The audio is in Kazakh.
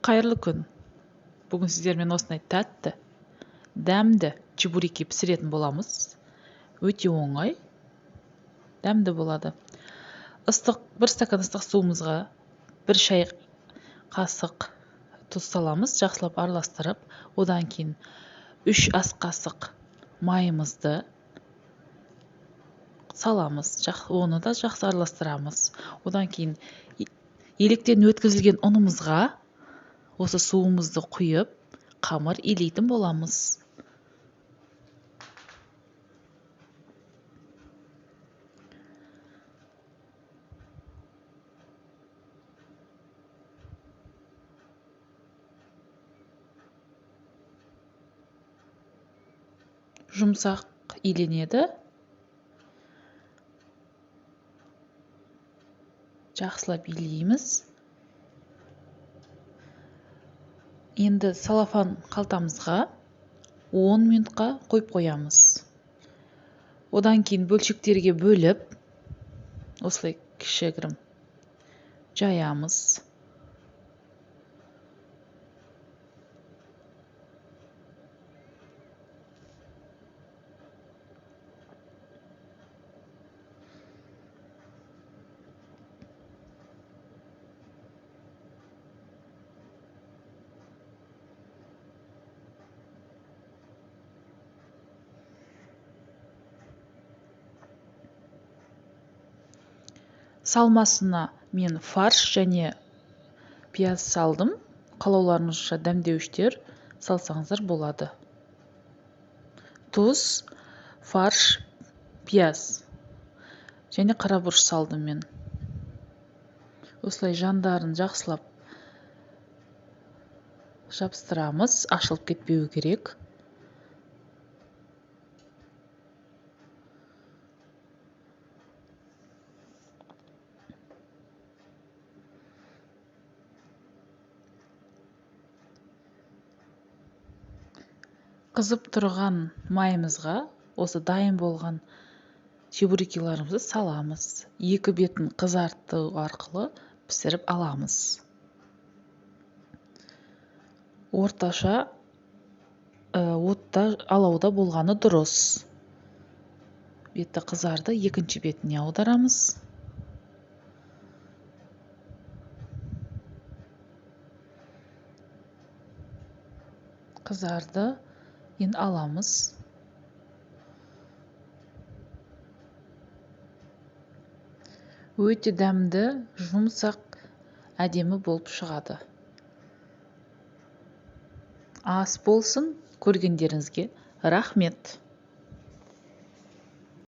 Қайырлы күн. Бүгін сіздермен осындай тәтті, дәмді чебуреки пісіретін боламыз. Өте оңай, дәмді болады. Ыстық, бір стакан ыстық суымызға бір шай қасық тұз саламыз, жақсылап араластырып, одан кейін 3 ас қасық майымызды саламыз. Оны да жақсы араластырамыз. Одан кейін електен өткізілген ұнымызға осы суымызды құйып, қамыр илейтін боламыз. Жұмсақ иленеді. Жақсылап илейміз. Енді салафан қалтамызға 10 минутқа қойып қоямыз. Одан кейін бөлшектерге бөліп, осылай кішігірім жаямыз. Салмасына мен фарш және пияз салдым. Қалауларыңызша дәмдеуіштер салсаңыздар болады. Тұз, фарш, пияз және қара бұрыш салдым мен. Осылай жандарын жақсылап жабыстырамыз, ашылып кетпеуі керек. Қызып тұрған майымызға осы дайын болған чебурекиларымызды саламыз. Екі бетін қызарту арқылы пісіріп аламыз. Орташа отта алауда болғаны дұрыс. Беті қызарды, екінші бетіне аударамыз. Қызарды. Енді аламыз. Өте дәмді, жұмсақ, әдемі болып шығады. Ас болсын, көргендеріңізге рахмет.